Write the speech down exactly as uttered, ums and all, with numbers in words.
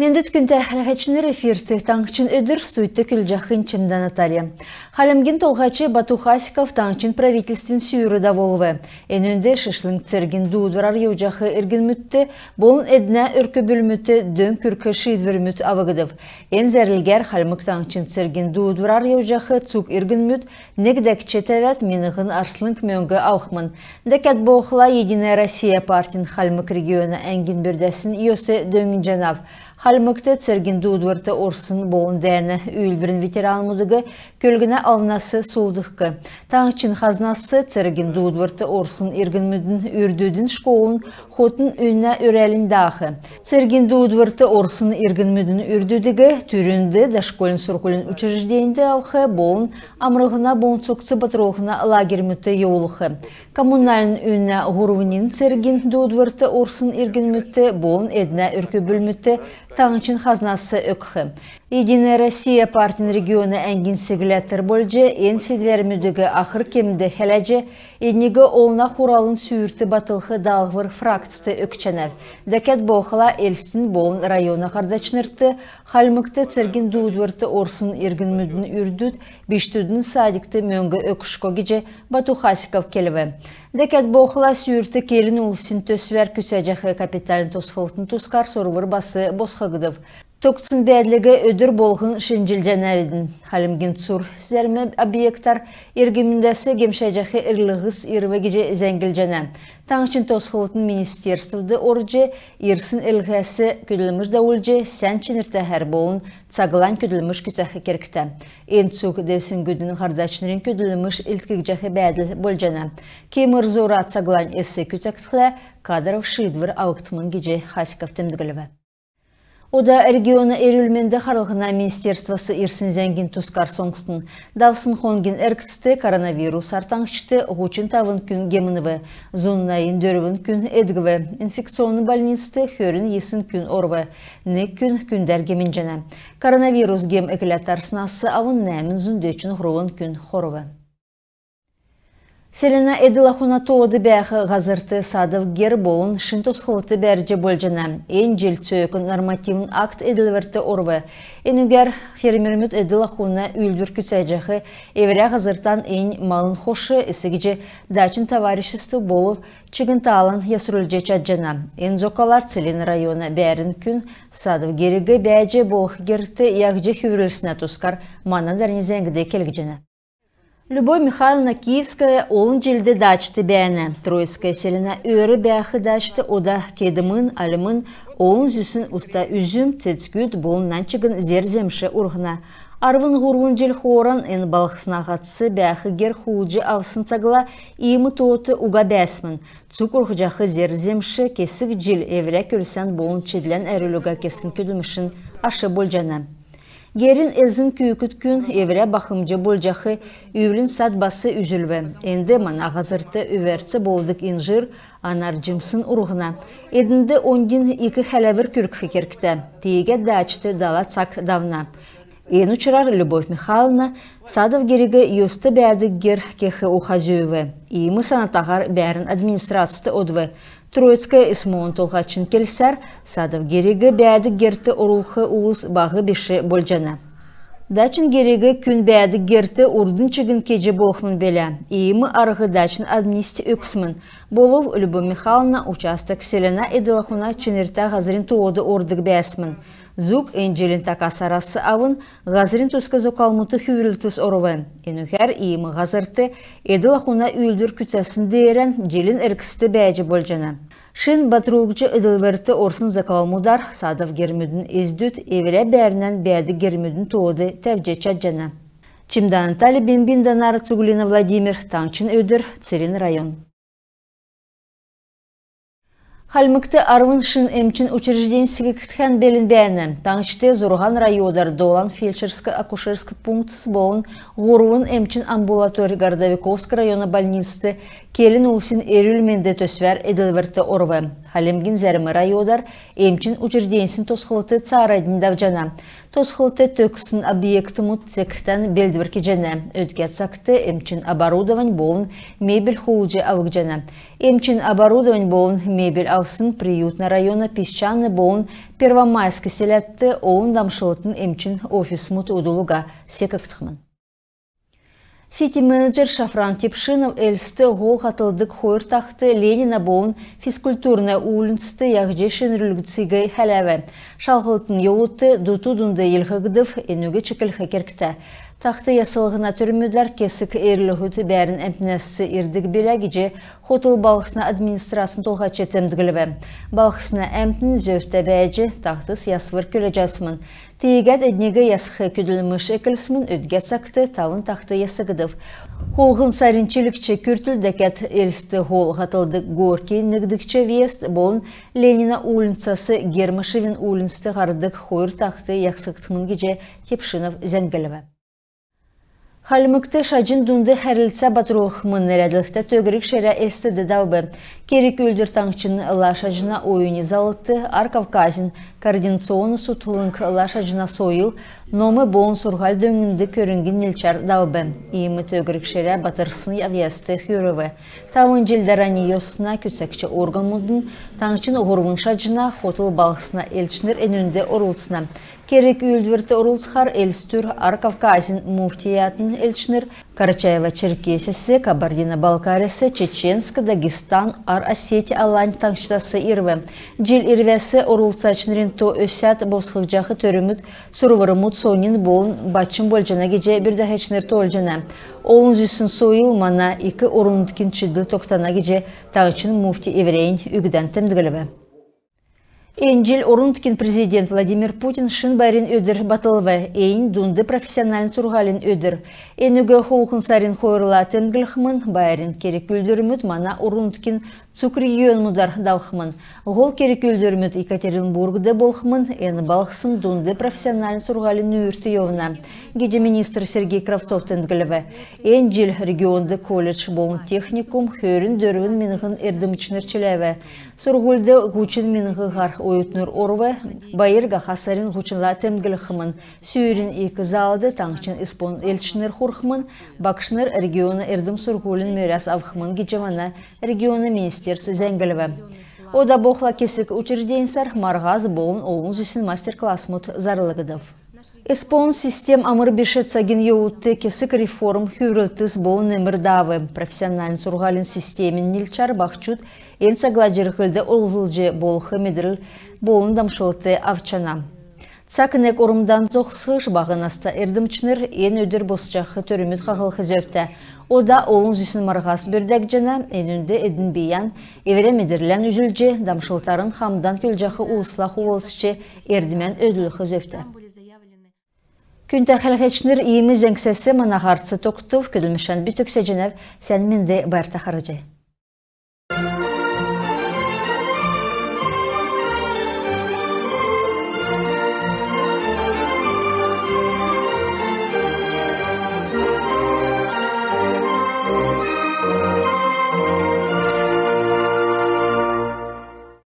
Мендвт, күндтә хәләһәчнр! Эфирт «Таңһчин өдр», студьд көдлҗәхнь Чимдә Наталья. Хальмгин Толһач Бату Хасиков таңһчин правительствин сүүр давулв. Энүнд шишлң цергин дуудврар йовҗах иргнмүдт болн эднә өрк-бүлмүдт дөң күргх шиидврмүд авгдв. Эн зәрлгәр Хальмг Таңһчин цергин дуудврар йовҗах цуг иргнмүд нег дәкҗ тәвәд миңһн арслң мөңг авхмн. Дәкәд болхла «Единая Россия» партин Хальмг региона әңгин бүрдәсн йос дөңнҗәнәв. Хальмгт цергин дуудврт орсн болн дәәнә үүлдврин ветеранмудыг көлгнә алвнас сулдхх. Таңһчин хазнас цергин дуудврт орсн иргнмүдин үрдүдин школын хотын үннә өрәлнь даах. Цергин дуудврт орсн иргнмүдин үрдүдиг түрүнд дошкольн сурһулин учрежденьд авх болн амрлһна болн цогц батрулһна лагерьмүдт йовулх. Коммунальн үннә һурвнин цергин дуудврт орсн иргнмүдт болн эднә өрк-бүлмүдт таңһчин хазнас өгх. «Единая Россия» партин региона әңгин сегләтр болҗ эн седвәрмүдиг ахр кемд хәләҗ, эдниг Олна Хуралын сүүрт батлх даалһвр фракцд өгчәнәв. Дәкәд болхла Элстин болн района һардачнрт Хальмгт цергин дуудврт орсн иргнмүдин үрдүд бичкдүдин садикт мөңг өгшго гиҗ Бату Хасиков келв. Дәкәд болхла сүүрт келн улсин төсвәр күцәҗәх капитальн тосхлтын тускар сурвр бас босхгдв. Тогтсн бәәдлиг өдр болһн шинҗлҗәнәвидн. Хальмгин цур зәрм объектар иргнмүдәс гемшәҗәх эрлһс ирв гиҗ зәңглҗәнә. Таңһчин тосхлтын министерствд орҗ ирсн эрлһәс көдлмш давулҗ, сән чинртәһәр болн цаглань көдлмш күцәх кергтә. Эн цуг девсңгүдин һардачнрин көдлмш илдкгдҗәх бәәдл болҗана. Кемр зура цаглань эс күцәгдхлә, кадров шиидвр авгдхмн гиҗ Хасиков темдглв. Ода региона эрүл-менд харлһна министерствас ирсн зәңгин тускар соңстн. Давсн хонгин эргцд коронавирусар таңһчд һучн тавн күн гемнв. Зун найн дөрвн күн эдгв. Инфекционн больницд хөрн йисн күн орв. Нег күн күндәр гемнҗәнә. Коронавирус гем экләд тарснас авн нәәмн зун дөчн һурвн күн хорв. Селәнә эдл-ахуна тоод бәәх һазрт садов гер болн шин тосхлт бәрҗ болҗана. Эн җил цөөкн нормативн акт эдлврт орв. Энүгәр фермермүд эдл-ахуна үүлдвр күцәҗәх эврә һазртан эн малын хош эс гиҗ дачн товариществ болв чигн таалан ясрулҗ чадҗана. Эн зокалар Целинн района бәәрн күн садов гериг бәәҗ болх герт яһҗ хүврүлснә тускар мана дарани зәңгд келгдҗәнә. Любовь Михайловна Киевская олн җилд дачд бәәнә. Троицкое селәнә өөр бәәх дачд ода кедмн, альмн, олн зүсн уста үзм, цецгүд болн нань чигн зер-земш урһна. Арвн һурвн җил хооран эн балһсна һатц бәәх гер хулдҗ авсн цагла иим тоот уга бәәсмн. Цуг урһҗах зер-земш кесг җил эврә көлсән болн чидлән әрвлл уга кесн көдлмшин аш болҗана. Герин эзн күүкд күн эврә бахмҗ болҗах үвлин сад бас үзүлв. Энд мана һазрт өвәрц болдг инжир, анар җимсн урһна. Эднд оньдин ик хәләвр күргх кергтә. Тиигәд дачд дала цаг давна. Эн учрар Любовь Михайловна садов гериг йост бәәдг гер кех уха зүүв. Иим санатаһар бәәрн администрацд одв. Троицкая СМО-н толһачин келсәр, садов гериг бәәдг герт орулх улс баһ биш болҗана. Дачн гериг күн бәәдг герт урднь чигн кеҗ болхмн билә. Иим арһ дачн администрац өгсмн. Болв Любовь Михайловна участок селәнә эдл-ахуна чинртә һазрин тоод ордг бәәсмн. Зуг эн җилин така сарас авн һазрин туск зокалмудт хүврлтс орв. Энүгәр иим һазрт эдл-ахуна үүлдвр күцәсн деерән җилин эргцд бәәҗ болҗана. Шин батрулгч эдлврт орсн зокалмудар садов гермүдин эздүд эврә бәәрнән бәәдг гермүдин тоод тәвҗ чадҗана. Чимдә Наталья, Бембин Данара, Цуглина Владимир, «Таңһчин өдр», Целинн район. Хальмгт арвн шин эмчин учреждень секгдхән белн бәәнә. Таңһчд зурһан райодар долан фельдшерск-акушерск пунктс болн һурвн эмчин амбулатори Городовиковск района больницд келн улсин эрүл-менд төсвәр эдлврт орв. Хальмгин зәрм районар эмчин учрежденьсин тосхлт цааранднь давҗана. Тосхлт төгссн объектмүд цергтән белдвр кеҗәнә. Өдгә цагт эмчин оборудовань болн мебель хулдҗ авгдҗана. Эмчин оборудовань болн мебель авсн Приютна района Песчаный болн Первомайск селәдт олн дамшлтын эмчин офисмүд удл уга секгдхмн. Сити-менеджер Шафран Тепшинов Элст һол һатлдг хойр тахт Ленина болн Физкультурная уульнцст яһҗ шинрүлгдсиг хәләв. Шалһлтын йовудт дуту-дунд йилһгдв, энүг чиклх кергтә. Тахт яслһна төрмүдәр кесг эрлһүд бәәрн әмтнәс ирдг билә гиҗ хотл балһсна администрацин толһач темдглв. Балһсна әмтн зөвтә бәәҗ, тахт ясвр күләҗәсмн. Тиигәд эдниг ясх көдлмш эклсмн. Өдгә цагт тавн тахт ясгдв. Хулһн сарин чилгч күртл дәкәд Элст һол һатлдг Горький негдгч вест болн Ленина уульнцас Гермашевин уульнцт һардг хойр тахт ясгдхмн гиҗ Тепшинов зәңглв. Хальмгт «Шаҗн дунд хәрлцә батрулхмн» нерәдлһтә төгрг ширә Элстд давв. Керг-үүлдвр таңһчин лал шаҗна оюни залд Ар Кавказин координационн сутлң «Лал шаҗна сойл, ном болн сурһуль» дөңндг көрңгин нилчәр давв. Иим төгрг ширә батрсн авъяст хүврв. Тавн җил дарани йосна күцәгч органмудын, таңһчин һурвн шаҗна, хотл балһсна элчнр энүнд орлцна. Керг-үүлдврт орлцхар Элстүр Ар Кавказин муфтиятин элчнр, Карачаево-Черкесияс, Кабардино-Балкарияс, Чеченск, Дагестан, Ар Осетия-Алань таңһчдас ирв. Җил ирвәс орлцачнрин то өсәд, босхгдҗах төрмүд, сурврмуд соньн болн бачм болҗана гиҗ бүрдәһәчнр тоолҗана. Олн зүсн сойл мана ик орн-нутгин чидл тогтана гиҗ таңһчин муфти эврәннь үгдән темдглв. Эн җил орн-нутгин президент Владимир Путин шин байрин өдр батлв. Эннь дунд профессиональн сурһулин өдр. Энүг хулһн сарин хойрла темдглхмн. Байрин керг-үүлдврмүд мана орн-нутгин цуг регионмудар давхмн. Һол керг-үүлдврмүд Екатеринбургд болхмн. Эн балһсн дунд профессиональн сурһулин нүүрт йовна гиҗ министр Сергей Кравцов темдглв. Эн җил регионд колледж болн техникум хөрн дөрвн миңһн эрдмчнр чиләв. Сурһульд һучн миңһ һар оютнр орв. Байр һаха сарин һучнла темдглхмн. Сүүрин ик залд таңһчин СПО-н элчнр хурхмн. Багшнр региона эрдм-сурһулин мөрәс авхмн гиҗ мана региона министерств зәңглв. Ода болхла кесг учрежденьсәр марһас болн олн зүсн мастер-классмуд зарлгдв. СПО-н систем амр биш цагин йовудт кесг реформ, хүврлтс болн немр давв. Профессиональн сурһулин системин нилчәр баһчуд эн цагла җирһлд олзлҗ болх медрл болн дамшлт авчана. Цаг нег ормдан зогсхш, баһ наста эрдмчнр эн өдр босҗах төрмүд хаһлх зөвтә. Ода олн зүсн марһас бүрдәгдҗәнә, энүнд эдн бийән эврә медрлән үзүлҗ, дамшлтарн хамдан күлҗәх улсла хувалцҗ, эрдмән өөдлүлх зөвтә. Күндтә хәләһәчнр, иим зәңгсәс мана һарц тогтв. Көдлмшән би төгсәҗәнәв. Сән менд, байрта харһий.